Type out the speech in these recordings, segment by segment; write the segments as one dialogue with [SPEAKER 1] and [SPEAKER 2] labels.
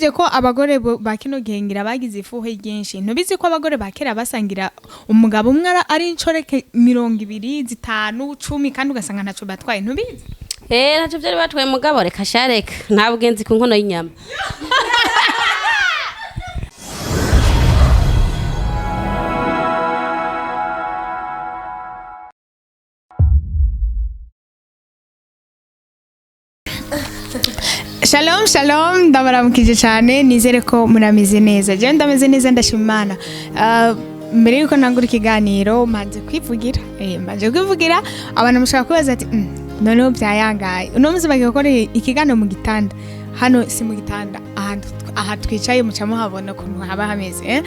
[SPEAKER 1] Usibye ko abagore ba kino gihe ngira bagize ifuhe ryinshi, ntubizi ko abagore ba kera basangira umugabo umwe ari inshoreke 20, 5, 10, kandi ugasanga ntaco batwaye, ntubizi?
[SPEAKER 2] Ntacyo byari batwaye, mugabo reka shareka nta bugenzi ku nkono y'inyama.
[SPEAKER 1] Shalom shalom, ndabaramukije cyane, nizere ko murameze neza. Jewe ndameze neza, ndashima Imana. Mbere yuko ntangura ikiganiro mbanze kwivugira, abantu mushobora kwibaza ati noneho byayangaye uno munsi bagiye gukora ikiganiro mu gitanda. Hano si mu gitanda, aha twicaye muca muhabona ukuntu haba hameze.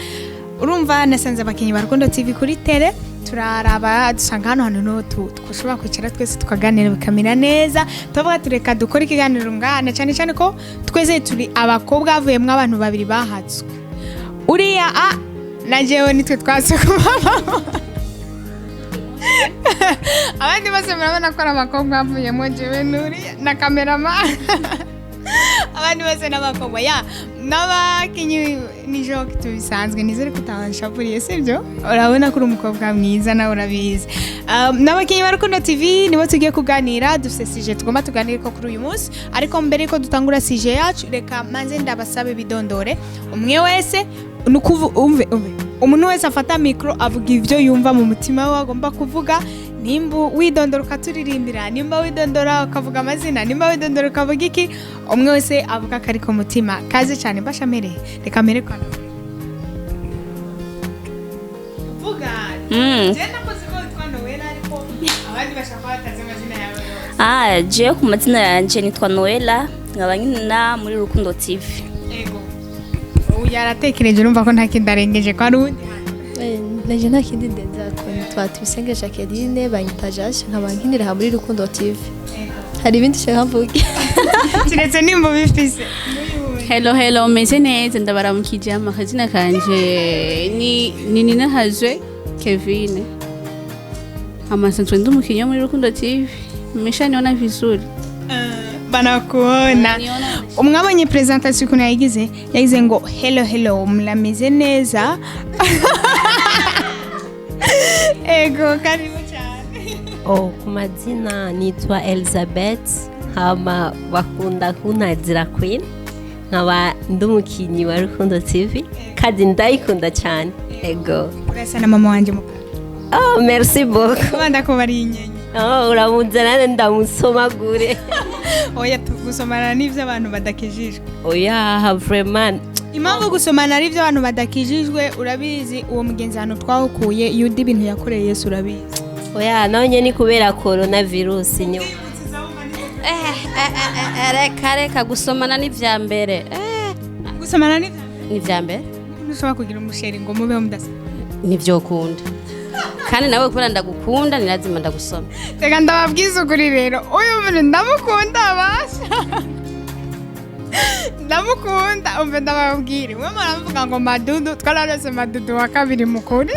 [SPEAKER 1] Urumva nasanze abakinyi ba Rukundo TV kuri tele, turaraba dusanga hano hantu niho twashobora kwicara twese tukaganira bikamera neza. Tuvuga tureka dukore ikiganiro ngana, cyane cyane ko twese turi abakobwa, havuyemwo abantu babiri bahatswe, uriya a na jewe nitwe twatse kumama, abandi bose murabona ko ari abakobwa, havuyemo jewe n'uriya na cameraman, abandi bose n'abakobwa ya n'abakinyi. Ni joke tubisanzwe, nizere ko utanshavuriye, sibyo? Urabona ko uri umukobwa mwiza nawe urabizi. N'abakinyi ba Rukundo TV nibo tugiye kuganira, dufite sujet tugomba tuganire ko kuri uyu munsi. Ariko mbere yuko dutangura sujet yacu, reka manze ndabasabe bidondore umwe wese. Nukuvu umve umve, umuntu wese afata micro avuga ivyo yumva mu mutima we agomba kuvuga. Nimba widondora ukaturirimbira, nimba widondora ukavuga amazina, nimba widondora ukavuga iki, umwe wese avuga akari ku mutima. Kaze cyane mbashamere, reka mere kwa vuga. Je nakoze ko witwa Noella, ariko abandi bashaka ko batazi amazina yawe yose.
[SPEAKER 3] Jewe ku mazina yanje nitwa Noella, nkaba nkina muri Rukundo TV.
[SPEAKER 1] Ego, ubu yaratekereje, urumva ko nta kindi arengeje ko ari uwundi.
[SPEAKER 4] Naje nta kindi ndenzako, nitwa Tuyisenge Jacqueline, banyita Jashe, nkaba nkinira aha muri Rukundo TV. Hari ibindi ushaka mvuge?
[SPEAKER 1] Kiretse nimba ubifise.
[SPEAKER 5] Hello hello, meze neza, ndabaramukije. Amazina kanje ni Ninahazwe Kevine, amasanzwe ndi umukinnyi wo muri Rukundo TV. Mmeshaniona vizuri?
[SPEAKER 1] Banakuona. Umwabonye presentation ukuntu yayigize? Yagize ngo hello hello, murameze neza. Ego, karibu cyane.
[SPEAKER 6] Oh, ku mazina nitwa Elizabeth, hama bakunda kuntazira Queen, nkaba ndi umukinyi wa Rukundo TV kandi ndayikunda cyane. Ego.
[SPEAKER 1] Urasa na mama wanje muka.
[SPEAKER 6] Oh, merci beaucoup.
[SPEAKER 1] Kuba ndakubariye inyenyi.
[SPEAKER 6] Oh, uramuzana ndamusomagure.
[SPEAKER 1] Oya, gusomana n'ivyo abantu badakijijwe.
[SPEAKER 6] Oya, vraiment.
[SPEAKER 1] Impamvu gusomana ari ibyo abantu badakijijwe, urabizi uwo mugenzi hano twawukuye yuda ibintu yakoreye Yesu, urabizi?
[SPEAKER 6] Oya, nawe ni kubera coronavirus ni.
[SPEAKER 2] Reka reka, gusomana ni vya mbere.
[SPEAKER 1] Gusomana ni
[SPEAKER 2] Ni vya mbere.
[SPEAKER 1] Ntushobora kugira umusheri ngo mubeho mudasa?
[SPEAKER 2] Ntivyokunda, kandi nawe kubera ndagukunda ni lazima ndagusoma.
[SPEAKER 1] Reka ndababwiza ukuri rero, uyu muntu ndamukunda, abasha ndamukunda. Umve ndababwire, mwe muravuga ngo madudu, twararose madudu wa kabiri mukuri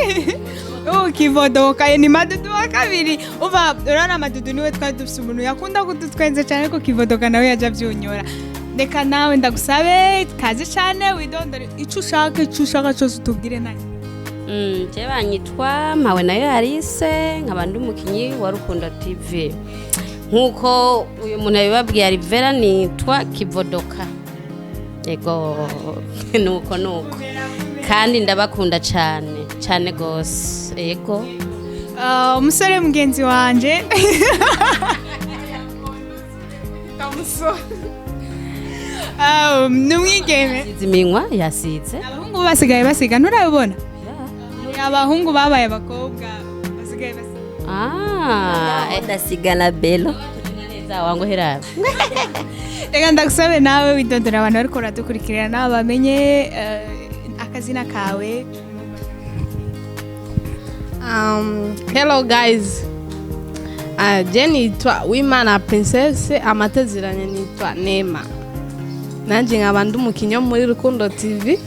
[SPEAKER 1] ukivodoka ni madudu wa kabiri. Uva urabona madudu niwe twari dufise umuntu yakunda kudutwenza cyane, ariko kivodoka nawe yaje abyunyora. Reka nawe ndagusabe kaze cyane, widondore icyo ushaka, icyo ushaka cyose utubwire nawe.
[SPEAKER 2] Je banyitwa Mpawe nayo Alice, nkaba ndi umukinyi wa Rukundo TV. Nkuko uyu muntu yabibabwiye Alivera, nitwa Kivodoka. Ego, nuko nuko. Kandi ndabakunda cyane cyane gose. Ego.
[SPEAKER 1] Umusore mugenzi wanje ni umwigeme.
[SPEAKER 2] Yasize iminwa yasize.
[SPEAKER 1] Abahungu basigaye basiga, nturabibona? Abahungu babaye abakobwa basigaye basiga.
[SPEAKER 6] Ndasiga la belo.
[SPEAKER 2] Neza wangu hera.
[SPEAKER 1] Reka ndagusabe nawe widondora, abantu bariko baradukurikirana nawe bamenye akazina kawe.
[SPEAKER 7] Hello guys. Je nitwa Wimana Princess, amateziranye nitwa Nema. Nanje nkaba ndi umukinyi wo muri Rukundo TV.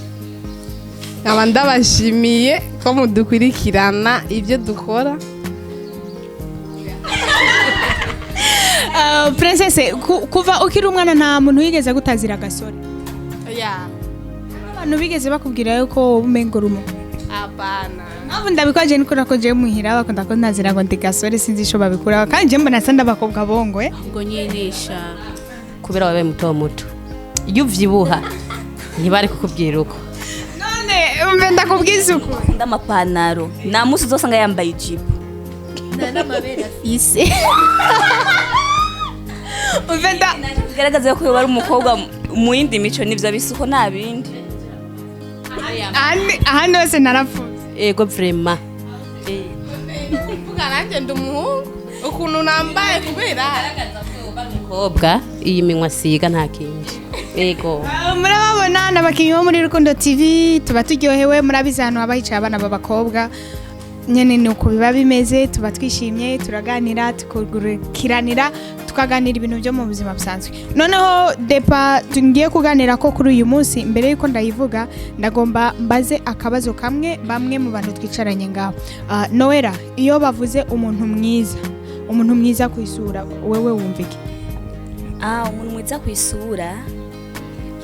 [SPEAKER 7] Nkaba ndabashimiye ko mudukurikirana ibyo dukora.
[SPEAKER 1] Princess, kuva ukiri umwana nta muntu wigeze gutazira agasore?
[SPEAKER 7] Yeah.
[SPEAKER 1] Abantu bigeze bakubwira yuko wowe umengo uri umuhungu?
[SPEAKER 7] Hapana.
[SPEAKER 1] Mpamvu ndabikoje niko nako jewe muhira bakunda ko ntazira ngo ndi gasore, sinzi ico babikuraho, kandi je mbona nsa n'abakobwa bongwe.
[SPEAKER 5] Ubwo nyinisha.
[SPEAKER 2] Kubera wabaye muto muto, iyo uvyibuha ntibari kukubwira uko.
[SPEAKER 1] None umve, ndakubwiza uko.
[SPEAKER 3] Akunda amapantaro, nta munsi uzosanga yambaye ijipo.
[SPEAKER 4] Nta n'amabere afise.
[SPEAKER 1] Umve nda
[SPEAKER 3] Bigaragaza ko yoba ari umukobwa mu yindi mico, nivyo bisuko, nta bindi.
[SPEAKER 1] Ahandi hose narapfuye.
[SPEAKER 2] Ego, vraiment.
[SPEAKER 7] Mvuga nanjye ndi umuhungu ukuntu nambaye kubera
[SPEAKER 2] Umukobwa iyi minwa asiga nta kindi, ego.
[SPEAKER 1] Murababona ni abakinnyi bo muri Rukundo TV, tuba turyohewe. Murabizi, ahantu haba hicaye abana b'abakobwa nyene ni uko biba bimeze, tuba twishimye, turaganira, tukugurukiranira, tukaganira ibintu byo mu buzima busanzwe. Noneho débat tugiye kuganira ko kuri uyu munsi, mbere yuko ndayivuga ndagomba mbaze akabazo kamwe bamwe mu bantu twicaranye ngaho. Noella, iyo bavuze umuntu mwiza, umuntu mwiza ku isura, wewe wumva iki?
[SPEAKER 3] Ah, umuntu mwiza ku isura,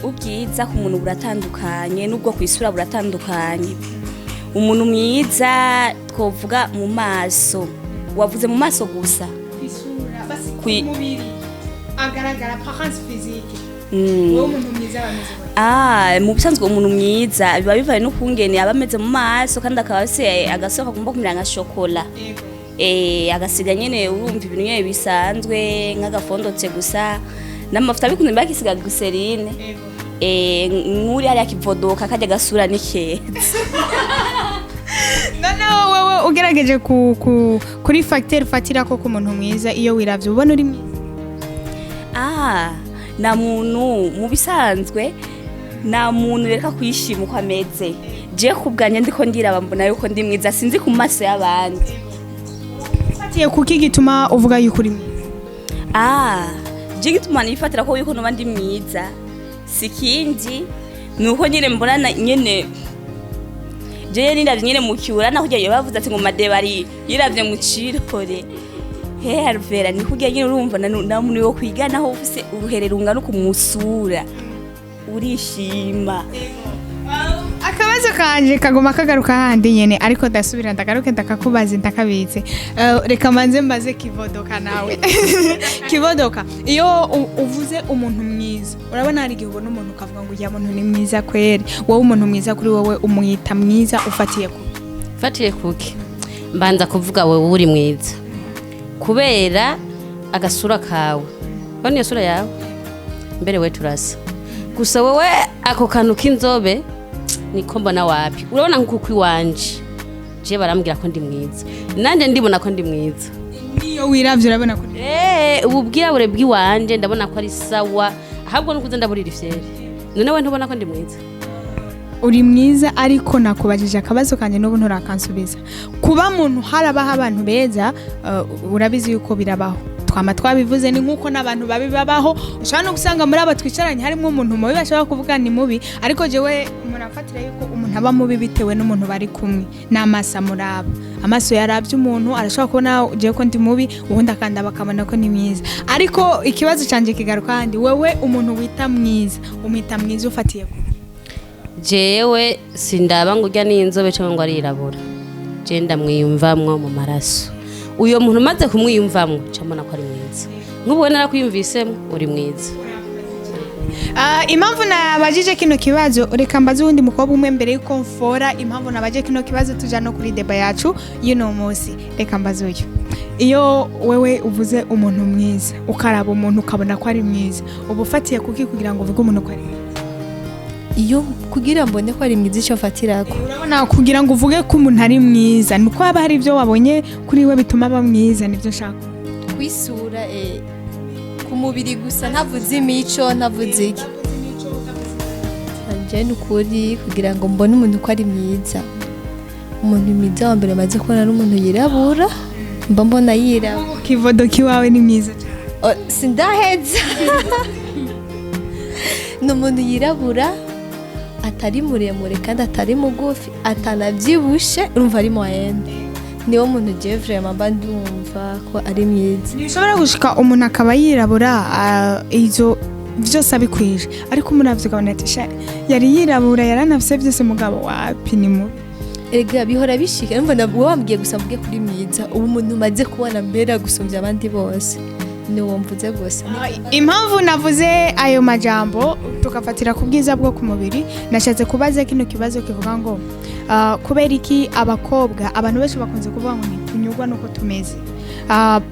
[SPEAKER 3] ubwiza ku muntu buratandukanye n'ubwo ku isura buratandukanye. Umuntu mwiza twovuga mu maso, wavuze mu maso gusa?
[SPEAKER 1] Isura basi. Mubiri agaragara, apparence physique. Wowe umuntu mwiza bameze gute?
[SPEAKER 3] Ah, mu busanzwe umuntu mwiza biba bivaye n'ukungene aba ameze mu maso, kandi akaba afise agasura kagomba kumera nka shokora. Agasiga nyene, urumva, ibintu nyene bisanzwe nk'agafondotse gusa n'amavuta bikunze, bakisiga glycerine. Nk'uri hariya kivodoka kajya gasura ni keza.
[SPEAKER 1] Noneho wowe ugerageje kuri facteur ufatira ko ku muntu mwiza, iyo wiravye ubona uri mwiza?
[SPEAKER 3] Ah, nta muntu, mu bisanzwe nta muntu reka kwishima uko ameze. Je kubwanje ndiko ndiraba mbona yuko ndi mwiza, sinzi ku maso y'abandi.
[SPEAKER 1] Ufatiye kuki gituma uvuga yuko uri mwiza?
[SPEAKER 3] Ah, je gituma nifatira ko yuko noba ndi mwiza si kindi, ni uko nyine mbona nyene je niravye nyene mu kiura, naho kurya bavuze ati ngo madebari yiravye mu cirore he Alvera, ni kurya nyene, urumva na muntu yo kwiga naho ufise uruhere rungana uku musura urishima.
[SPEAKER 1] Akabazo kanje kaguma kagaruka handi nyene, ariko ndasubira ndagaruke ndakakubaza ndakabitse. Reka manze mbaze Kivodoka nawe. Kivodoka, iyo uvuze umuntu mwiza, urabona hari igihe ubona umuntu ukavuga ngo ujya muntu ni mwiza kweri. Wowe umuntu mwiza kuri wowe umwita mwiza ufatiye ku
[SPEAKER 2] Mfatiye kuki? Mbanza kuvuga wowe uri mwiza kubera agasura kawe, ubona iyo sura yawe mbere we turasa gusa, wowe ako kantu k'inzobe niko mbona wapi. Urabona nk'uko iwanje je barambwira ko ndi mwiza, nanjye ndibona ko ndi mwiza.
[SPEAKER 1] Niyo wiravye urabona ko
[SPEAKER 2] Eh, ubu bwirabure bw'iwanje ndabona ko ari sawa, ahubwo nukuze ndaburira ifyeri. None we ntubona ko ndi mwiza?
[SPEAKER 1] Uri mwiza, ariko nakubajije akabazo kanjye n'ubu nturakansubiza. Kuba muntu harabaho abantu beza, urabizi yuko birabaho, twama twabivuze, ni nk'uko n'abantu babi babaho. Ushobora no gusanga muri abo twicaranye harimo umuntu mubi bashobora kuvuga ni mubi, ariko jewe murafatira yuko umuntu aba mubi bitewe n'umuntu bari kumwe n'amaso amuraba. Amaso yarabye umuntu arashobora kubona jewe ko ndi mubi, ubundi akanda bakabona ko ni mwiza. Ariko ikibazo cyanjye kigaruka handi: wewe umuntu wita mwiza, umwita mwiza ufatiye ku
[SPEAKER 2] Jewe sindaba ngo urya ni inzobe cyangwa ngo arirabura, je ndamwiyumvamwo mu maraso. Uyo muntu umaze kumwiyumvamwo ca mbona ko ari mwiza. Nk'ubu we narakwiyumvisemo uri mwiza.
[SPEAKER 1] Impamvu nabajije kino kibazo, reka mbaze uwundi mukobwa umwe mbere yuko mfora impamvu nabajije kino kibazo, tuja no kuri débat yacu y'uno munsi. Reka mbaze uyu: iyo wewe uvuze umuntu mwiza, ukaraba umuntu ukabona ko ari mwiza, uba ufatiye kuki kugira ngo uvuge umuntu ko ari mwiza?
[SPEAKER 4] Iyo kugira mbone ko ari mwiza, icyo mfatirako?
[SPEAKER 1] Urabona, kugira ngo uvuge ko umuntu ari mwiza ni uko haba hari ibyo wabonye kuri we bituma aba mwiza, nibyo nshaka.
[SPEAKER 4] Kwisura, ku mubiri gusa, ntavuze imico, ntavuze iki. Nje ni ukuri, kugira ngo mbone umuntu ko ari mwiza, umuntu mwiza wa mbere maze kubona ari umuntu yirabura, mba mbona yirabura.
[SPEAKER 1] Kivodoka iwawe ni mwiza cyane.
[SPEAKER 4] Oh, sindaheza. Ni umuntu yirabura, atari muremure kandi atari mugufi, atanabyibushe, urumva ari moyenne. Niwo muntu jewe vraiment mba ndumva ko ari mwiza.
[SPEAKER 1] Ntibishobora gushika umuntu akaba yirabura, izo Byose abikwije, ariko umuravye ukabona ati: "Sha, yari yirabura, yaranafise byose, mugabo wapi, ni mubi."
[SPEAKER 4] Erega bihora bishika. Numva wowe wambwiye gusa mvuge kuri mwiza. Ubu umuntu umaze kubona mbera gusumbya abandi bose ni uwo mvuze gusa.
[SPEAKER 1] Impamvu navuze ayo majambo tukafatira ku bwiza bwo ku mubiri, nashatse kubaza kino kibazo kivuga ngo kubera iki abakobwa, abantu benshi bakunze kuvuga ngo ntitunyurwa nuko tumeze?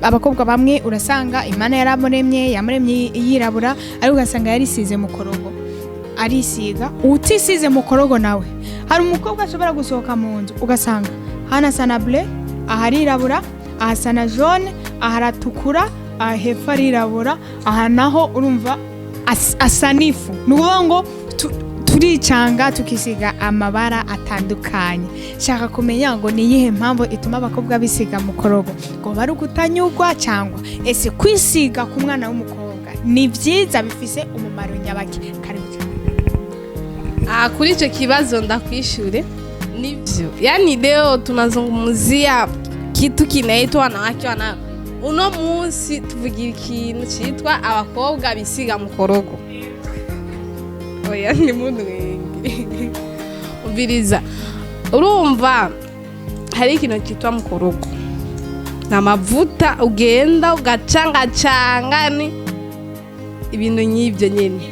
[SPEAKER 1] Abakobwa bamwe urasanga Imana yaramuremye, yamuremye yirabura, ariko ugasanga yarisize mu korogo, arisiga. Utisize mu korogo nawe, hari umukobwa ashobora gusohoka mu nzu ugasanga hano asa na bleu, aha arirabura, aha asa na jaune, aha aratukura, aha hepfo arirabura, aha naho urumva asa n'ifu. Ni ukuvuga ngo turicanga tukisiga amabara atandukanye. Shaka kumenya ngo ni iyihe mpamvu ituma abakobwa bisiga mu korogo, ngo bari ukutanyurwa, cyangwa ese kwisiga ku mwana w'umukobwa ni byiza, bifise umumaro nyabaki? Karibu cyane.
[SPEAKER 7] Ah, kuri icyo kibazo ndakwishure, nivyo. Yani leo tunazungumzia kitu kinaitwa wanawake wana, uno munsi tuvugira ikintu citwa abakobwa bisiga mukorogo. Oya, ni munwenge, umviriza. Urumva hari ikintu cyitwa mukorogo, ni amavuta ugenda ugacangacanga, ni ibintu nk'ibyo nyine,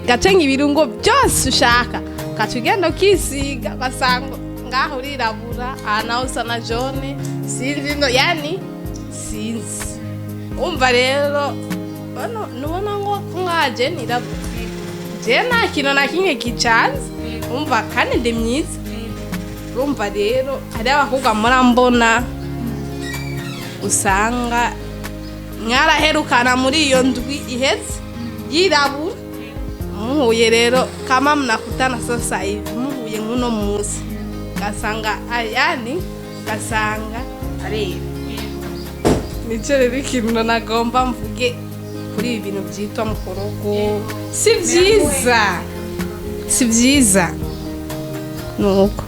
[SPEAKER 7] gacanga ibirungo byose ushaka, ugaca ugenda ukisiga, ugasanga ngaho urirabura, aha naho usa na jaune, sinzi no, yani sinzi. Umva rero bano, nubona ngo ko nkaje nirabura, je nta kintu na kimwe kicanze, umva kandi ndi myiza. Urumva rero hariho abakobwa murambona usanga mwaraherukana muri iyo ndwi iheze yirabura, muhuye rero kama mnakutana sasa hivi, muhuye nk'uno munsi, gasanga yani gasanga arera. Nicyo rero ikintu nagomba mvuge kuri ibi bintu byitwa mukorogo, si byiza, si byiza, nuko.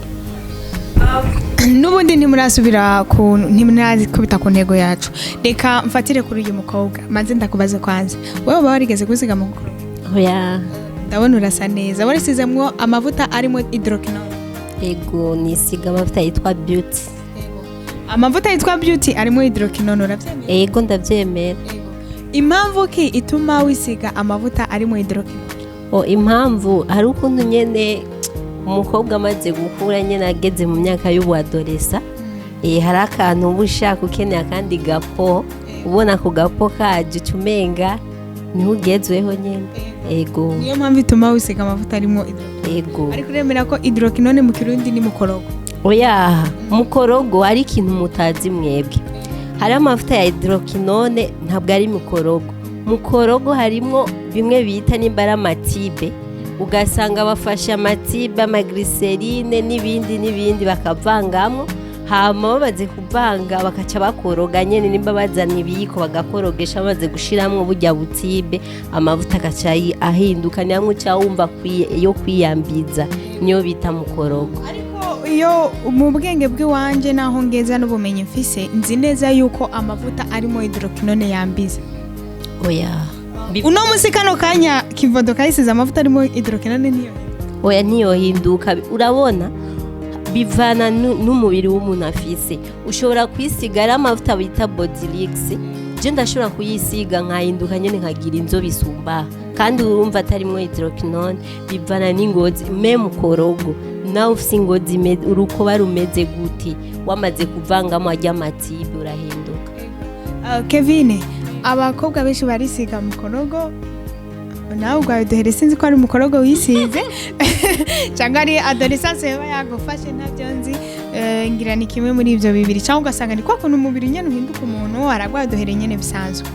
[SPEAKER 1] N'ubundi ntimurasubira ku, ntimurakubita ku ntego yacu. Reka mfatire kuri uyu mukobwa, maze ndakubaze kwanza: wowe waba warigeze kwisiga mu mukorogo?
[SPEAKER 6] Oya.
[SPEAKER 1] Ndabona urasa neza. Warisizemwo amavuta arimo hydroquinone?
[SPEAKER 6] Ego, nisiga amavuta yitwa Beauty.
[SPEAKER 1] Amavuta yitwa Beauty arimo hydroquinone, urabyemera?
[SPEAKER 6] Ego, ndabyemera.
[SPEAKER 1] Impamvu ki ituma wisiga amavuta arimo hydroquinone?
[SPEAKER 6] O, impamvu hari ukuntu nyene umukobwa amaze gukura nyene ageze mu myaka y'ubuadolescent, hari akantu uba ushaka, ukeneye akandi gapo, ubona ako gapo kaje uca umenga niho ugezweho nyene. Ego.
[SPEAKER 1] Niyo mpamvu ituma wisiga amavuta arimo hydroquinone?
[SPEAKER 6] Ego.
[SPEAKER 1] Ariko uremera ko hydroquinone mu Kirundi ni mukorogo?
[SPEAKER 6] Oya, mukorogo ari ikintu mutazi mwebwe. Hari amavuta ya hydroquinone, ntabwo ari mukorogo. Mukorogo harimo bimwe bita nimba ari amatibe, ugasanga bafashe amatibe, amaglycerine n'ibindi n'ibindi, bakavangamo, hama bamaze kuvanga bakaca bakoroga nyene, nimba bazana ibiyiko bagakorogesha, bamaze gushiramwo burya butibe, amavuta agaca ahinduka, ni hamwe uca wumva yo kwiyambiza, niyo bita mukorogo.
[SPEAKER 1] Ariko iyo mu bwenge bw'iwanje naho ngeza n'ubumenyi mfise, nzi neza yuko amavuta arimo hydroquinone yambiza.
[SPEAKER 6] Oya.
[SPEAKER 1] Uno munsi kano kanya Kivodoka yisize amavuta arimo hydroquinone, niyo?
[SPEAKER 6] Oya, ntiyohinduka. Urabona bivana n'umubiri w'umuntu afise. Ushobora kwisiga ari amavuta bita Bodylix, je ndashobora kuyisiga nkahinduka nyene, nkagira inzobe isumba, kandi urumva atarimwo hydroquinone. Bivana n'ingozi. Me mukorogo nawe ufise ingozi urukoba rumeze gute, wamaze kuvangamo arya matibe, urahinduka.
[SPEAKER 1] Kevin, abakobwa benshi barisiga mukorogo, nawe ubwawe duhere, sinzi ko ari umukorogo wisize cyangwa ari adolescence yaba yagufashe, ntabyo nzi. Ngira ni kimwe muri ibyo bibiri, cyangwa ugasanga ni kwa kuntu umubiri nyene uhinduka, umuntu aragwaye duhere nyene bisanzwe.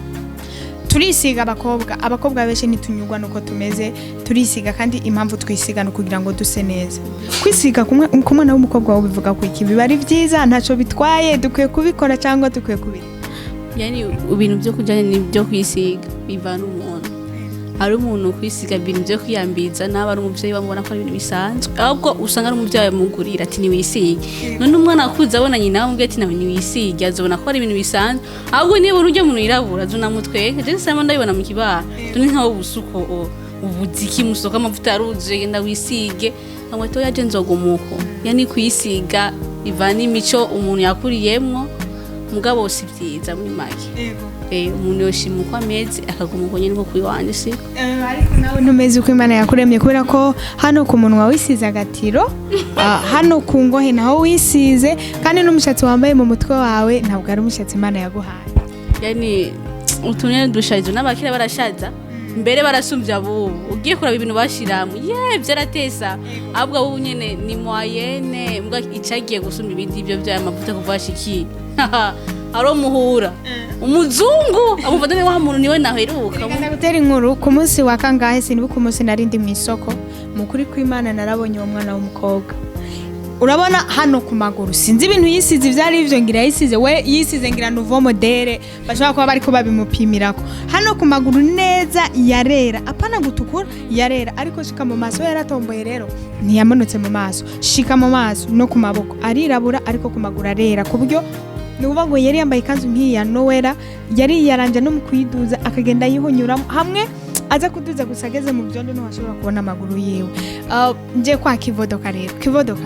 [SPEAKER 1] Turisiga abakobwa, abakobwa benshi ntitunyurwa nuko tumeze, turisiga. Kandi impamvu twisiga ni ukugira ngo duse neza. Kwisiga ku mwana w'umukobwa wowe bivuga ku iki? Biba ari byiza, ntacyo bitwaye, dukwiye kubikora cyangwa dukwiye kubireka?
[SPEAKER 5] Yani ibintu byo kujyanye n'ibyo kwisiga bivana umuntu. Ari umuntu kwisiga ibintu byo kwiyambiza, nawe ari umuvyeyi bamubona ko ari ibintu bisanzwe, ahubwo usanga ari umuvyeyi amugurira ati niwisige. None umwana akuze abona nyina amubwiye ati nawe niwisige, azobona ko ari ibintu bisanzwe. Ahubwo niba urujya muntu yirabura azonamutwenga. Je nsama ndabibona mu kibano, none nkaho ubusuko ubuziki musoka amavuta yaruzuye, genda wisige nkamwe yaje nzogumuko. Yani kwisiga ivana imico umuntu yakuriyemwo, mugabo si byiza muri make. Umuntu yoshima uko ameze, akaguma uko nyene, nko kuri wanje siko.
[SPEAKER 1] Ariko nawe ntumeze uko Imana yakuremye, kubera ko hano ku munwa wisize agatiro, hano ku ngohe naho wisize, kandi n'umushatsi wambaye mu mutwe wawe ntabwo ari umushatsi Imana yaguhaye.
[SPEAKER 5] Yani utuntu dusharizo n'abakira barashaza mbere barasumbya bubu. Ugiye kuraba ibintu bashiramo, ye vyaratesa. Ahubwo ubu nyene ni moyenne, mbwa icagiye gusumba ibindi ibyo vy'aya mavuta kuva hashikiye ari umuhura umuzungu amufata ni wa muntu niwe naheruka.
[SPEAKER 1] Reka ndagutera inkuru. Ku munsi wa kangahe, sinibuka umunsi, narindi mu isoko, mu kuri kw'Imana narabonye uwo mwana w'umukobwa. Urabona hano ku maguru, sinzi ibintu yisize ibyo ari byo, ngira yisize, we yisize ngira nouveau modèle, bashobora kuba bariko babimupimirako. Hano ku maguru neza yarera, apana gutukura, yarera, ariko shika mu maso yaratomboye. Rero ntiyamanutse mu maso, shika mu maso no ku maboko arirabura, ariko ku maguru arera, ku buryo ni ukuvuga ngo yari yambaye ikanzu nk'iyi ya Nowera, yari yaranje no mu kuyiduza akagenda yihunyuramo hamwe aza kuduza gusa, ageze mu byondo ntiwashobora kubona amaguru yiwe. Nje kwa Kivodoka rero. Kivodoka,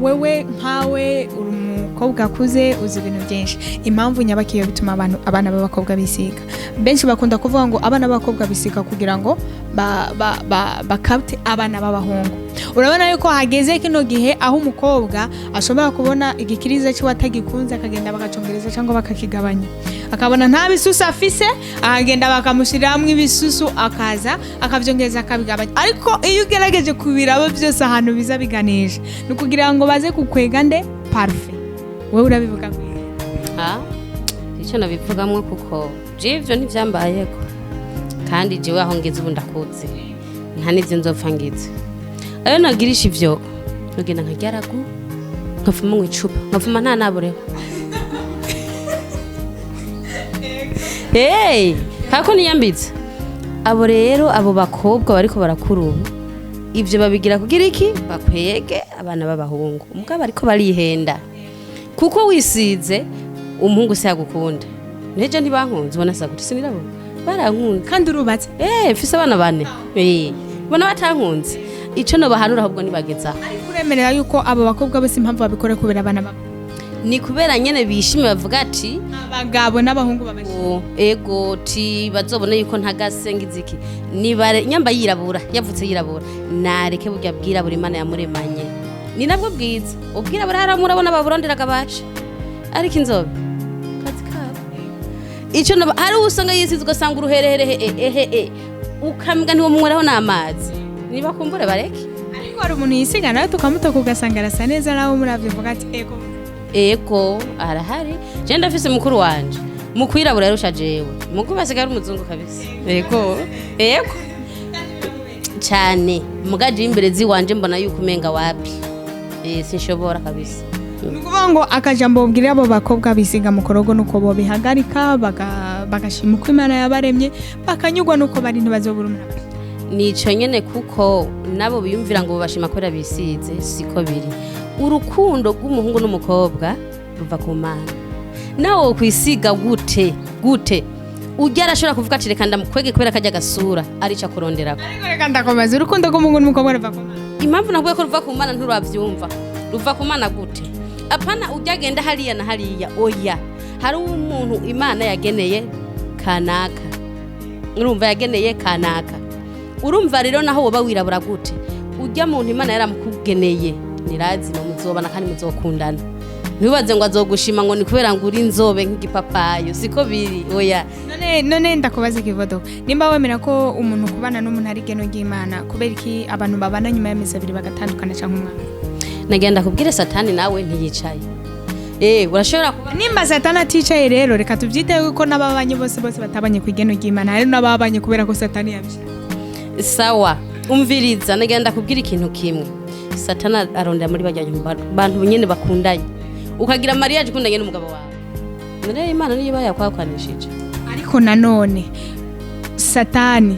[SPEAKER 1] wewe nkawe uri umukobwa akuze, uzi ibintu byinshi. Impamvu nyabakiyo bituma abantu, abana b'abakobwa bisiga, benshi bakunda kuvuga ngo abana b'abakobwa bisiga kugira ngo bakapte abana b'abahungu. Urabona yuko hageze kino gihe aho umukobwa ashobora kubona igikiriza cyiwe atagikunze, akagenda bakacongereza cyangwa bakakigabanya, akabona nta bisusu afise, akagenda bakamushyiriramwo ibisusu, akaza akabyongereza, akabigabanya. Ariko iyo ugerageje kubiraba byose, ahantu biza biganisha ni ukugira ngo baze kukwega nde parfait. Wowe urabivuga gute?
[SPEAKER 2] Ah, icyo nabivugamwo, kuko jewe ivyo ntivyambayeko, kandi jewe aho ngeze ubu ndakuze, nta n'ivyo nzopfa ngize. Ayo nagirisha ivyo, nkagenda nkaryaragu, nkafuma mu icupa, nkafuma nta nabureho. Hey, kako niyambitse. Abo rero, abo bakobwa bariko barakura ubu, ivyo babigira kugira iki? Bakwege abana b'abahungu. Mugabo bariko barihenda, kuko wisize umuhungu se yagukunda. Neje ntibankunze, ubona sa gute? Sinirabona barankunze.
[SPEAKER 1] Kandi urubatse?
[SPEAKER 2] Eh, mfise abana bane. Ubona batankunze? Ico nobahanura ahubwo nibagezaho.
[SPEAKER 1] Ariko uremerera yuko abo bakobwa bose impamvu babikora kubera abana babo?
[SPEAKER 2] Ni kubera nyene bishimye, bavuga ati
[SPEAKER 1] abagabo n'abahungu babashyira
[SPEAKER 2] "Oh, ego ti bazobona yuko ntagase ngiziki." Nibare nyamba yirabura, yavutse yirabura, nareke burya bwirabura Imana yamuremanye, ni nabwo bwiza. Ubwirabura haramurabona baburonderaga baca, ariko inzobe kazi kabo. Ico hari usanga yisize, ugasanga uruherehere ehe e ukambwa ntiwomumweraho n'amazi. Nibakumbure bareke.
[SPEAKER 1] Ariko hari umuntu yisiga nawe tukamutoka, ugasanga arasa neza, nawe muravye uvuga ati ego.
[SPEAKER 2] Ego, arahari. Je ndafise mukuru wanje mu kwirabura yarusha jewe, mukuru asigaye ari umuzungu kabisa. Ego, ego cyane. Mugaje imbere ziwanje mbona yuko umenga wapi, sinshobora kabisa.
[SPEAKER 1] Ni ukuvuga ngo akajambo bubwira abo bakobwa bisiga mu korogo nuko bobihagarika, bagashima uko Imana yabaremye, bakanyurwa nuko bari, ntibazobura umuntu.
[SPEAKER 2] Nico nyene, kuko nabo biyumvira ngo bashima kubera bisize, siko biri. Urukundo rw'umuhungu n'umukobwa ruva ku Mana. Nawe wokwisiga gute gute, ujya arashobora kuvuga ati reka ndamukwege kubera kajya gasura arica kuronderako.
[SPEAKER 1] Ariko reka ndakomeza, urukundo rw'umuhungu n'umukobwa ruva ku Mana?
[SPEAKER 2] Impamvu navuga ko ruva ku Mana, nturabyumva? Ruva ku Mana gute? Apana ujya agenda hariya na hariya, oya. Hari umuntu Imana yageneye kanaka, urumva, yageneye kanaka. Urumva rero, naho woba wirabura gute, ujya muntu Imana yaramukugeneye ni lazima muzobana kandi muzokundana. Ntibaze ngo azogushima ngo ni kubera ngo uri inzobe nk'igipapayo, siko biri, oya.
[SPEAKER 1] None ndakubaza, Kivodoka, nimba wemera ko umuntu kubana n'umuntu ari igeno ry'Imana, kubera iki abantu babana nyuma y'amezi 2 bagatandukana cyangwa umwana?
[SPEAKER 2] Nagenda kubwire, Satani nawe ntiyicaye. Urashobora kuba
[SPEAKER 1] Nimba Satani aticaye rero, reka tubyite yuko n'ababanye bose bose batabanye ku igeno ry'Imana, hari n'ababanye kubera ko Satani yabishaka.
[SPEAKER 2] Sawa, umviriza, nagenda kubwira ikintu kimwe. Satani arondera muri bajyanye bantu nyene bakundanye, ukagira mariage ukundanye n'umugabo wawe. None Imana niyo iba yakwakwanishije?
[SPEAKER 1] Ariko nanone Satani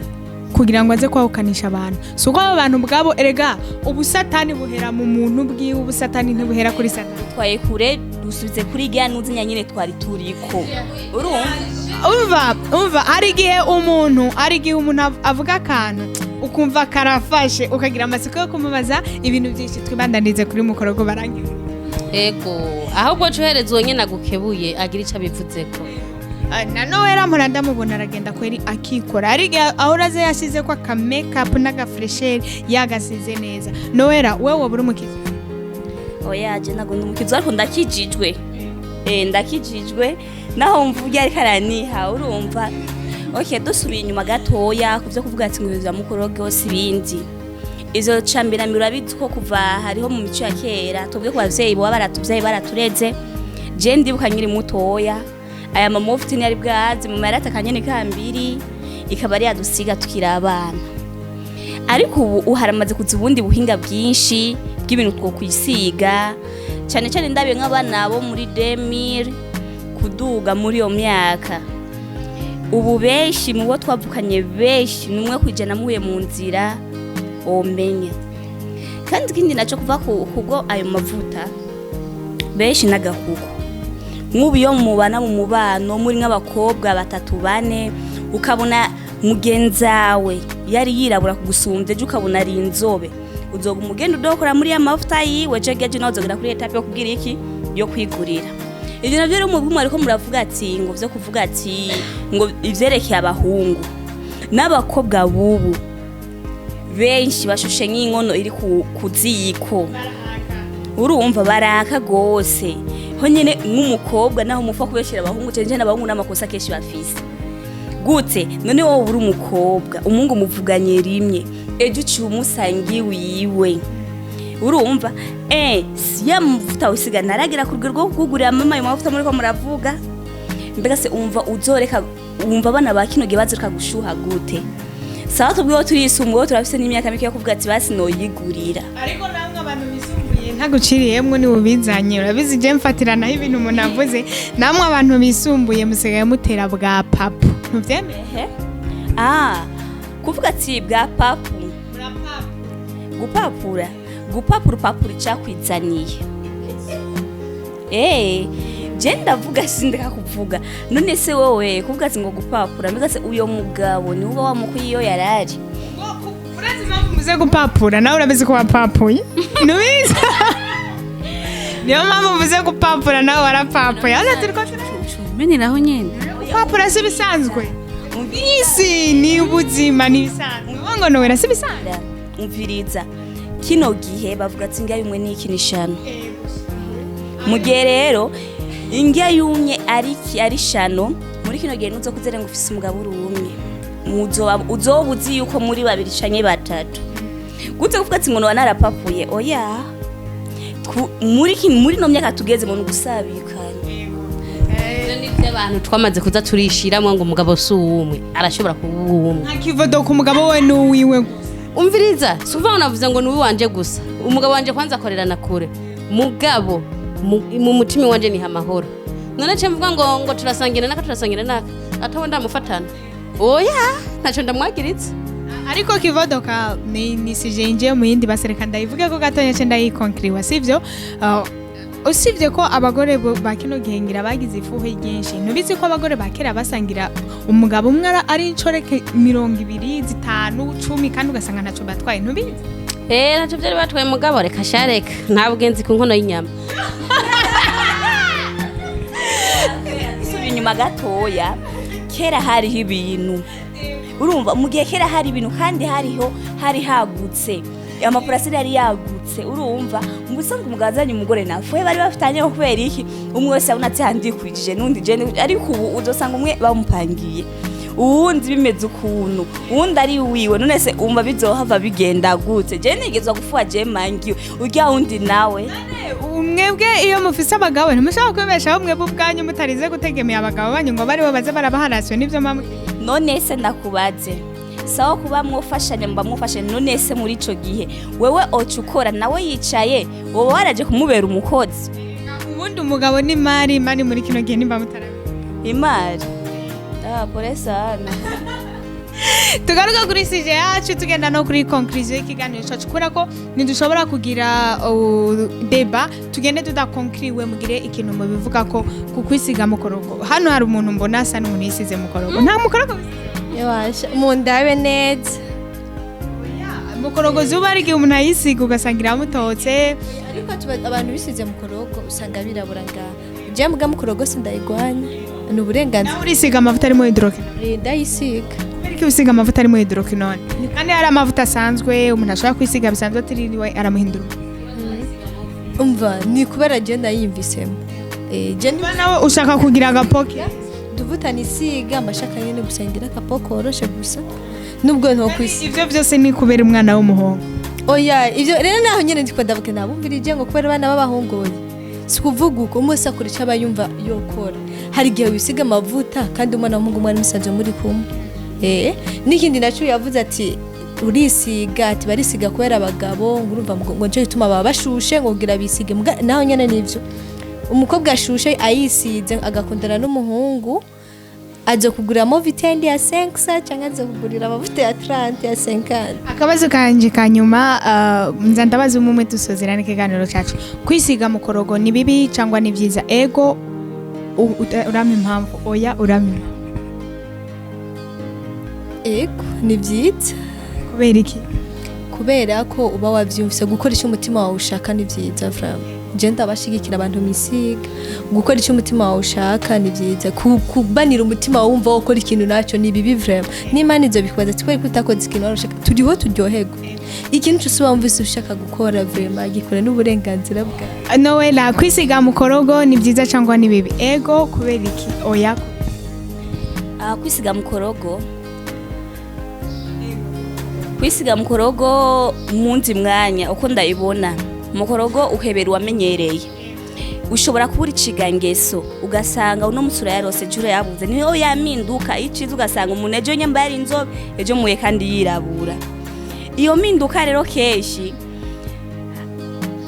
[SPEAKER 1] Kugira ngo aze kwahukanisha abantu. Si uko abo bantu ubwabo, erega ubusatani buhera mu muntu bwiwe, ubusatani ntibuhera kuri Satani.
[SPEAKER 3] Twaye kure, dusubize kuri rya nuzinya nyine twari turiko, urumva?
[SPEAKER 1] Umva, hari igihe umuntu avuga akantu ukumva karafashe, ukagira amatsiko yo kumubaza ibintu byinshi. Twibandanize kuri mukorogo barangiza.
[SPEAKER 2] Ego, ahubwo cohereza uwo nyene agukebuye agira ico abivuzeko.
[SPEAKER 1] Ah, na Noella mpora ndamubona aragenda kweri akikora. Hari igihe ahora aze yashize ko aka makeup n'agafuresheri, yagasize neza. Noella, wewe woba uri umukizi?
[SPEAKER 3] Oya, je ntabwo ndi umukizi, ariko ndakijijwe. Ndakijijwe naho mvuga ariko araniha, urumva? Okay, dusubiye inyuma gatoya ku byo kuvuga ati ngo vya mukorogo si ibindi, ivyo cambere urabizi ko kuva hariho mu mico ya kera, twebwe ku bavyeyi boba baratuvyaye baratureze. Je ndibuka nkiri mutoya, aya mama ufite ntiyari bwazi mama yarata akanyene kambiri ikaba ari yadusiga tukiri abana. Ariko ubu haramaze kuza ubundi buhinga bwinshi bw'ibintu twokwisiga, cyane cyane ndabiye nk'abana bo muri 2000 kuduga muri iyo myaka. Ubu benshi mu bo twavukanye, benshi ni 1% muhuye mu nzira womenya. Kandi ikindi nacyo, kuva kubwo ayo mavuta, benshi n'agakuku. Nk'ubu iyo mubana mu mubano muri nk'abakobwa batatu bane, ukabona mugenzawe yari yirabura kugusumbya, ejo ukabona ari inzobe, uzoga umugenda udokora muri ya mavuta yiwe. Ejo nawe uzogera kuri étape yo kubwira iki, yo kwigurira. Ibyo navyo rero mu bumwe ariko muravuga ati ngo vyo kuvuga ati ngo ivyerekeye abahungu n'abakobwa bubu, benshi bashushe nk'inkono iri ku ziko, urumva? Baraka gose ho nyene nk'umukobwa, naho mupfa kubeshyira abahungu, cyane cyane abahungu n'amakosa kenshi bafise gute. None wowe uri umukobwa, umuhungu muvuganye rimwe, ejo uciye umusangi wiwe, urumva? Si ya mavuta wisiga naragira ku rugero rwo kugurira mama ayo mavuta muriko muravuga. Mbega se umva uzoreka, wumva abana ba kino gihe bazoreka gushuha gute? Sawa, tubwiwe turisumbuye, turafise n'imyaka mike yo kuvuga ati basi noyigurira.
[SPEAKER 1] Ariko namwe abantu bisumbuye, ntaguciriyemwo, ni ubizanye, urabizi je mfatiranaho ibintu umuntu avuze. Namwe abantu bisumbuye musigaye mutera bwa papu, ntuvyemeye?
[SPEAKER 3] Ehe, kuvuga ati bwa papu, gupapura, gupapura, upapura icakwizaniye. Je ndavuga, sindeka kuvuga. None se wowe kuvuga ati ngo gupapura, mbega se uyo mugabo ni uba wamukuye iyo yarari?
[SPEAKER 1] Urazi impamvu muze gupapura? Nawe urabizi ko wapapuye, ntubizi? Niyo mpamvu muze gupapura, nawe warapapuye. Hano turiko
[SPEAKER 5] Meneraho nyene.
[SPEAKER 1] Gupapura si ibisanzwe, isi ni ubuzima, ni ibisanzwe. Uvuga ngo nowera si ibisanzwe.
[SPEAKER 3] Umviriza, kino gihe bavuga ati indya yumwe ni iki, ni shano. Mu gihe rero indya yumye ari iki, ari shano, muri kino gihe nuzo kuzere ngo ufise umugabo uri umwe, muzoba uzoba uzi yuko muri babiri canke batatu. Gute kuvuga ati ngo noba narapapuye? Oya. Muri no myaka tugeze mu gusabikanya.
[SPEAKER 2] Ivyo ni ivy'abantu twamaze kuza turishiramwo ngo umugabo si uwumwe, arashobora kuba uwumwe.
[SPEAKER 1] Nta kivodoka, umugabo we ni uwiwe gusa.
[SPEAKER 2] Umviriza, si ukuvuga ngo navuze ngo ni uwanje gusa. Umugabo wanje kwanza akorerana kure, mugabo mu mutima wanje niha amahoro. None ce mvuga ngo turasangira naka, turasangira naka, atawe ndamufatana? Oya, ntaco ndamwagiritse.
[SPEAKER 1] Ariko kivodoka ni sije injiye mu yindi, basereka ndayivuge ko gatonya ce ndayikonkiriwa, sivyo? Usibye ko abagore ba kino gihe ngira bagize ifuhe ryinshi, ntubizi ko abagore ba kera basangira umugabo umwe ari inshoreke 25, 10, kandi ugasanga ntaco batwaye, ntubizi?
[SPEAKER 2] Eh, ntaco vyari batwaye, mugabo reka shareka nta bugenzi ku nkono y'inyama.
[SPEAKER 3] Subira inyuma gatoya, kera hariho ibintu, urumva? Mu gihe kera hari ibintu kandi hariho hari hagutse, amaparaseri yari yagutse, urumva? Mu busanzwe umugabo azanye umugore nafuhe bari bafitanye, kubera iki? Umwe wese abona ati handikwijije n'undi je ndikwije. Ariko ubu uzosanga umwe bamupangiye, uwundi bimeze ukuntu, uwundi ari wiwe. None se umva bizohava bigenda gute? Je nigezwa gufuha, je mangiwe urya wundi nawe.
[SPEAKER 1] Mwebwe iyo mufise abagabo ntimushobora kwibeshaho mwebwe ubwanyu mutarize gutegemera abagabo banyu ngo baribo baze barabaharasiyo n'ivyo mamwe?
[SPEAKER 3] None se ndakubaze, sawa kuba mwofashanya, muba mwofashanya, none se muri ico gihe wewe oca ukora nawe yicaye, woba waraje kumubera umukozi?
[SPEAKER 1] Ubundi umugabo ni mari, imari muri kino gihe nimba mutarabi
[SPEAKER 3] Imari, pole sana.
[SPEAKER 1] Tugaruka kuri sujet yacu, tugenda no kuri conclusion y'ikiganiro cyacu, kubera ko ntidushobora kugira débat tugende tudakonkiriwe. Mugire ikintu mubivuga ko ku kwisiga mukorogo. Hano hari umuntu mbona asa n'umuntu yisize mukorogo. Nta mukorogo wisize?
[SPEAKER 4] Yabasha mundabe neza.
[SPEAKER 1] Mukorogo zuba ari igihe umuntu ayisiga ugasanga iramutotse.
[SPEAKER 4] Ariko abantu bisize mukorogo usanga birabura ngaha. Jewe mbwa mukorogo sindayigwanya, ni uburenganzira.
[SPEAKER 1] Nawe urisiga amavuta arimo hydroquinone?
[SPEAKER 4] Eh, ndayisiga.
[SPEAKER 1] Kubera iki usiga amavuta arimo hydroquinone kandi hari amavuta asanzwe umuntu ashobora kwisiga bisanzwe atiriwe aramuhindura?
[SPEAKER 4] Umva, ni kubera je ndayiyumvisemo. Eh, je
[SPEAKER 1] Niba nawe ushaka kugira agapoke.
[SPEAKER 4] Duvuta nisiga mbashaka nyene gusa ngira akapo koroshe gusa nubwo ntokwisiga.
[SPEAKER 1] Ivyo byose ni kubera umwana w'umuhungu.
[SPEAKER 4] Oya, ivyo rero naho nyene ndiko ndavuga, nabumvirije ngo kubera abana b'abahungu. Oya, si kuvuga uko. Umwe wese akora icyo aba yumva yokora. Hari igihe wisiga amavuta kandi umwana w'umuhungu mwari musanzwe muri kumwe. Eh, n'ikindi naco yavuze ati urisiga, ati barisiga kubera abagabo, ngo urumva ngo nico gituma baba bashushe, ngo kugira bisige. Naho nyene nivyo, umukobwa ashushe ayisize agakundana n'umuhungu, aza kugura Movitendi ya 5 cyangwa aza kugurira amavuta ya 30, ya 50.
[SPEAKER 1] Akabazo kanje ka nyuma, nza ndabaza umwe umwe dusozerana ikiganiro cyacu. Kwisiga mukorogo ni bibi cyangwa ni byiza? Ego, urampa impamvu, oya, urampa impamvu.
[SPEAKER 4] Ego, ni byiza.
[SPEAKER 1] Kubera iki?
[SPEAKER 4] Kubera ko uba wabyumvise. Gukora icyo umutima wawe ushaka ni byiza vraiment. Je ndabashigikira abantu misiga. Gukora icyo umutima wawe ushaka ni byiza. Kubanira umutima wawe wumva ukora ikintu nacyo ni bibi vraiment. N'Imana ibyo bikubaza ati kubera ko utakoze ikintu wari ushaka. Turiho turyoherwe. Ikintu cyose uba wumvise ushaka gukora, vraiment, gikora, n'uburenganzira bwawe.
[SPEAKER 1] Noella, kwisiga mukorogo ni byiza cyangwa ni bibi? Ego, kubera iki? Oya.
[SPEAKER 3] Ah, kwisiga mukorogo, kwisiga mukorogo munzi mwanya uko ndayibona, mukorogo uhebera uwamenyereye. Ushobora kubura icigangeso, ugasanga uno musi urayarose, ejo urayabuze. Niyo yaminduka iciza, ugasanga umuntu ejo nyamba yari inzobe, ejo muye kandi yirabura. Iyo minduka rero kenshi,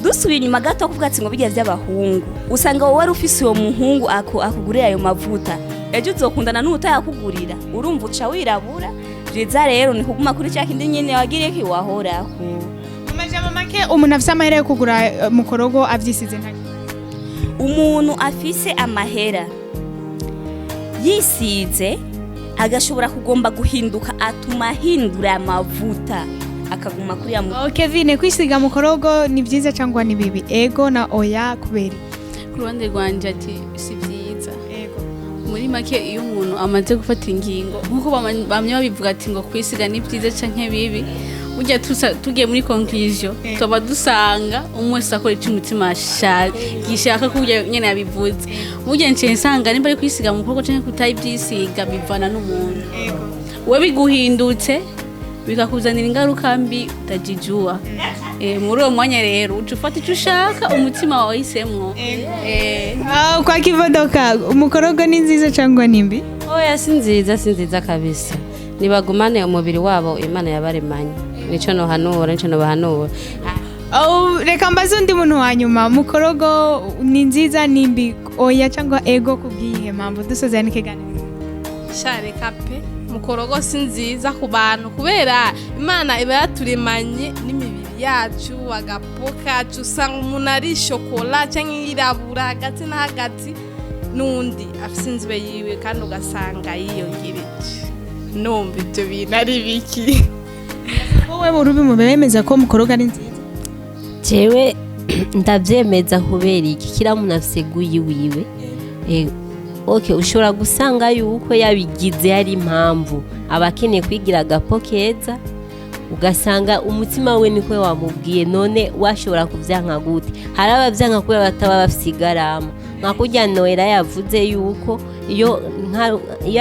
[SPEAKER 3] dusubiye inyuma gato kuvuga ati ngo bijya by'abahungu, usanga wowe wari ufise uwo muhungu akugurira ayo mavuta, ejo uzokundana n'utayakugurira, urumva uca wirabura. Vyiza rero ni kuguma kuri cya kindi nyene wagiriye ki wahoraho.
[SPEAKER 1] Mu majambo make, umuntu afise amahera yo kugura mukorogo avyisize ntacyo?
[SPEAKER 3] Umuntu afise amahera yisize agashobora kugomba guhinduka, atuma ahindura amavuta akaguma kuri ya
[SPEAKER 1] Oh, Kevin, kwisiga mukorogo ni byiza cyangwa ni bibi? Ego na oya, kubera iki?
[SPEAKER 5] Ku ruhande rwanje ati si byiza.
[SPEAKER 1] Ego.
[SPEAKER 5] Muri make, iyo umuntu amaze gufata ingingo nk'uko bamye babivuga ati ngo kwisiga ni byiza canke bibi, burya tugiye muri conclusion, tuba dusanga umwe wese akora icyo umutima gishaka. Kurya nyene yabivuze, burya nciye nsanga nimba ari kwisiga mu kuboko canke kutayibyisiga bivana n'umuntu. We biguhindutse bikakuzanira ingaruka mbi utajijua. Muri uwo mwanya rero uca ufata icyo ushaka, umutima wawe wahisemwo.
[SPEAKER 1] Ah, kwa kivodoka, umukorogo ni nziza cyangwa ni mbi?
[SPEAKER 2] Oya, si nziza, si nziza kabisa. Nibagumane umubiri wabo Imana yabaremanye, nico nohanura, nico nobahanura.
[SPEAKER 1] Oh, reka mbaze undi muntu wa nyuma. Mukorogo ni nziza, ni mbi? Oya cyangwa ego, kubwiye mpamvu, dusoza n'ikiganiro.
[SPEAKER 7] Sha, reka pe, mukorogo si nziza ku bantu, kubera Imana iba yaturemanye n'imibiri yacu, agapo kacu. Usanga umuntu ari shokora cyangwa yirabura hagati na hagati, n'undi afise inzobe yiwe, kandi ugasanga yiyongereje. Numva ibyo bintu ari biki?
[SPEAKER 1] Wowe burubi mu bemeza ko mukorogo ari nziza?
[SPEAKER 6] Jewe ndabyemeza. Kubera iki? Kila muntu afise goût yiwiwe. Okay, ushobora gusanga yuko yabigize hari impamvu, aba akeneye kwigira agapo keza, ugasanga umutima we niko wamubwiye. None washobora kuvyanka gute? Hari abavyanka kubera bataba bafise igarama, nka kurya Noella yavuze yuko iyo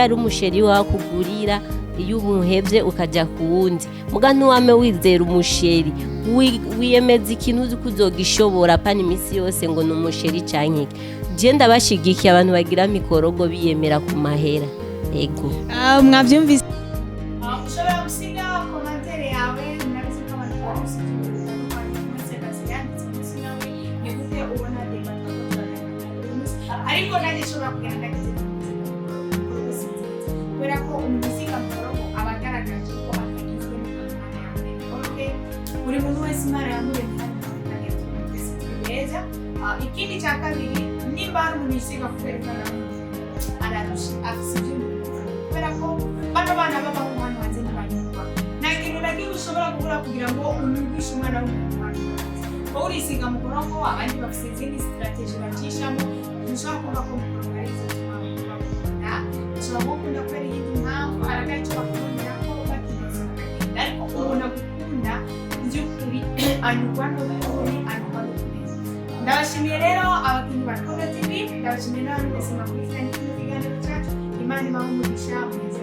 [SPEAKER 6] ari umuchéri wawe akugurira, iyo umuhevye ukajya ku wundi. Muga ntiwame wizera umuchéri. Wiyemeza ikintu uzi ko uzogishobora, pana iminsi yose ngo ni umuchéri canke iki. Je ndabashigikiye abantu bagira mikorogo biyemera ku mahera, ego.
[SPEAKER 1] Ah, mwabyumvise. Ushobora gusiga commentaire yawe. Murabizi ko abantu bose bitandukanye, mwese yanditse munsi. Nawe ni gute ubona débat twaba turaganira uyu munsi? Ariko nanjye nshobora kugenda ndagize, kubera ko umuntu usiga mukorogo aba agaragaje Ikindi cya kabiri, nimba hari umuntu yisiga kubera umwana w'umuhungu, ararusha, afise ibyiyumviro, kubera ko bano bana b'abahungu hano hanze ntibanyurwa. Nta kintu na kimwe ushobora gukora kugira ngo unyurwishe umwana w'umuhungu hano hanze. Wowe urisiga mukorogo, abandi bafite izindi stratégie bacishamo. Ntushobora kumva ko mukorogo ari izo zituma bakunda. Ushobora gukunda kubera iyindi mpamvu, haragaye icyo bakundira ko bakinyuze bakagenda. Ariko umuntu agukunda by'ukuri anyurwa n'ukuri, anyurwa n'ukuri. Ndabashimiye rero abakinnyi ba Rukundo TV, ndabashimiye n'abantu bose bakurikiranye kino kiganiro cyacu. Imana ibahe umugisha mwiza.